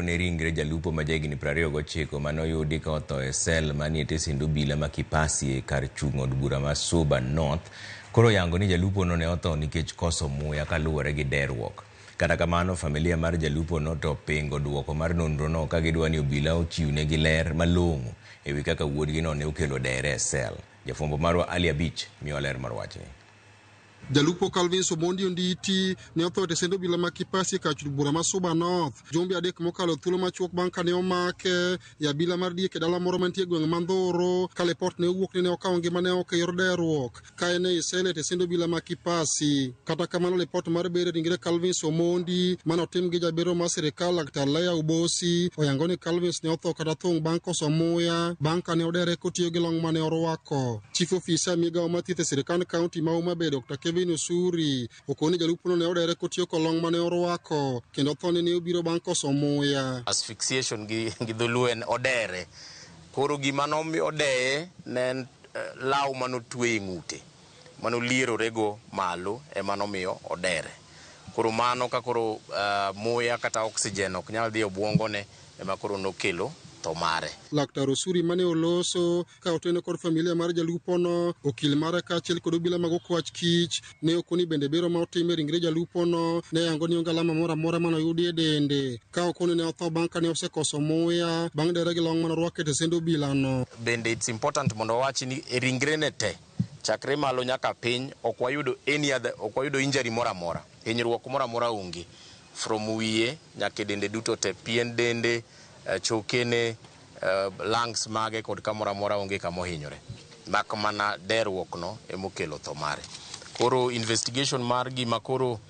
Ne ringre jalupo ma jahigni 29 mane oyudi ka otho e sel manie tesend obila ma Kipasi e kar chung' od bura ma Suba North koro oyango ni jalupono ne otho nikech koso muya kaluwore gi deruok. Kata kamano, familia mar jalupono to pingo duoko mar nonrono ka gidwa ni obila ochiwnegi ler malong'o ewi kaka wuodgino ne okelo dere e sel. Jafwambo marwa Ali Abich miyowa ler mar wachni. Jalupo Calvins Omondi Onditi ne otho e tesend obila ma Kipasi e kar chul bura ma Suba North jumbe adek mokalo thuolo machuok bang' kane omake e abila mar diek e dala moro mantie e gweng' ma Ndhuru ka lipot ne owuok ni ne okawo ngimane oko e yor deruok ka en ei sel e tesend obila ma Kipasi. Kata kamano lipot mar bero e ringre Calvins Omondi mane otim gi jabero mar sirikal Laktar Leah Ubosi oyango ni Calvins ne otho kata thung' bang' koso muya bang' kane odere kotiyo gi long mane orwako. Chief ofisa e migawo mar thieth e sirkand kaunti ma Homa Bay Dr. Kevin Osuri okoni jalupono ne odere kotiyo kod long mane orwako kendo thone ne obiro bang' koso muya. Asphyxiation gi, gi dholuo en odere. Koro gima nomiyo odeye ne en law manotwe e ng'ute manolierorego malo ema nomiyo odere. Koro mano ka koro uh, muya kata oxygen ok nyal dhi e obwongone ema koro nokelo tho mare. Laktar Osuri mane oloso ka otene kod familia mar jalupono, okil mare kaachiel kod obila mag okwach kich ne okoni bende bero ma otim e ringre jalupono ne yango ni onge alama moro amora mane oyudi e dende ka okoni ne otho bang' kane osekoso muya bang' dere gi long mane orwako e tesend obilano. Bende it's important mondo wawachi ni e ringrene te chakre malo nyaka piny ok wayudo any other, ok wayudo injury moro amora, hinyruok moro amora onge from wiye nyaka e dende duto te, pien dende, chokene, lungs mage kod kamoro amora onge kama ohinyore mak mana deruok no emokelo tho mare. Koro investigation mar gima koro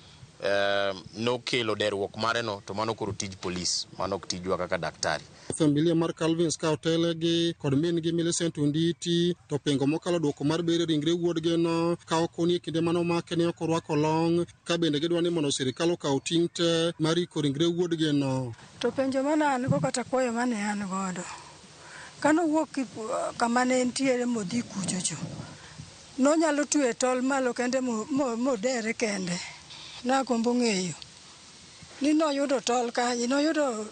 nokelo deruok mare no to mano koro tij polis, mano ok tijwa kaka daktari. Familia mar Calvins ka otelegi kod min-gi Millicent Onditi to pingo mokalo duoko mar bero ringre wuodgino ka okoni e kinde mane omake ne ok orwako long ka bende gidwa ni mondo sirikal okaw ting' te mar iko ringre wuodgino. To penjo mane an go kata kwayo mane an godo, kane owuok kama ne entiere modhi kuchocho, nonyalo twe tol malo kende modere kende. Nagombo ng'eyo ni noyudo tol kanye, noyudo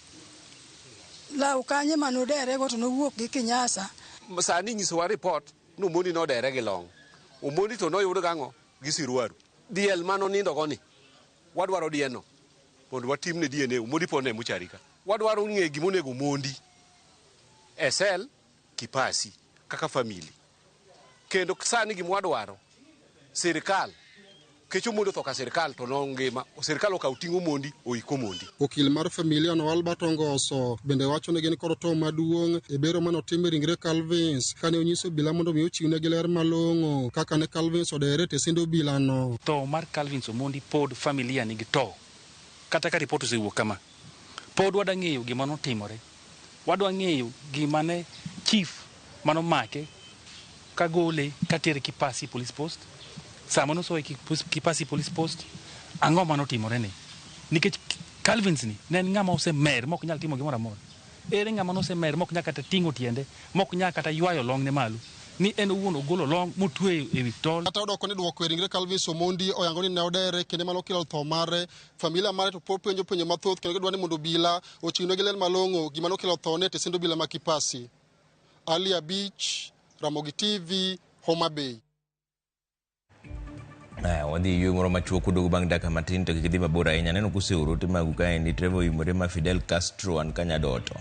law kanye mane oderego to nowuok gi kinyasa. Sani nyisowa report ni Omondi nodere gi long. Omondi to noyud gang'o? Gi siruaru. Diel mane onindo go ni, wadwaro dielno mondo watimne DNA. Omondi pod ne mochari ka. Wadwaro ng'eyo gima onego Omondi e sel Kipasi kaka family. Kendo sani gima wadwaro, sirikal kech Omondi otho ka sirikal to nongima, sirikal okaw ting' Omondi oik Omondi. Okil mar familia no Albert Ongoso bende wacho ni gin kod to maduong' e bero mane otim e ringre Calvins kane onyiso obila mondo mi ochiwnegi ler malong'o kaka ne Calvins odere e tesend obilano. Tho mar Calvins Omondi pod familia nigi to kata ka ripot osewuok kama pod wadwa ng'eyo gima notimore. Wadwa ng'eyo gima ne chief manomake kagole katere Kipasi Police Post. Sama nosoye Kipasi Police Post, ang'o manotimore ne? Nikech Calvins ni ne en ng'ama osemer mok nyal timo gimoro amora. Ere ng'ama nosemer mok nyal kata ting'o tiende, mok nyal kata ywayo longne malo, ni en owuon ogolo long motweyo ewi tol. Kata odoko ni duoko e ringre Calvins Omondi oyango ni ne odere kinde mane okelo tho mare. Familia mare to pod penjo penjo mathoth kendo gidwa ni mondo obila ochiwnegi ler malong'o gima nokelo thone e tesend obila ma Kipasi. Ali Abich, Ramogi TV, Homa Bay. Aya, wadhi e yueyo moro machuok kuduogo bang' dakika matin to kik idhi mabor ahinya. Aneno kuseoro ote magu kaendi. Trevor Oimore ma Fidel Castro an Kanyadoto.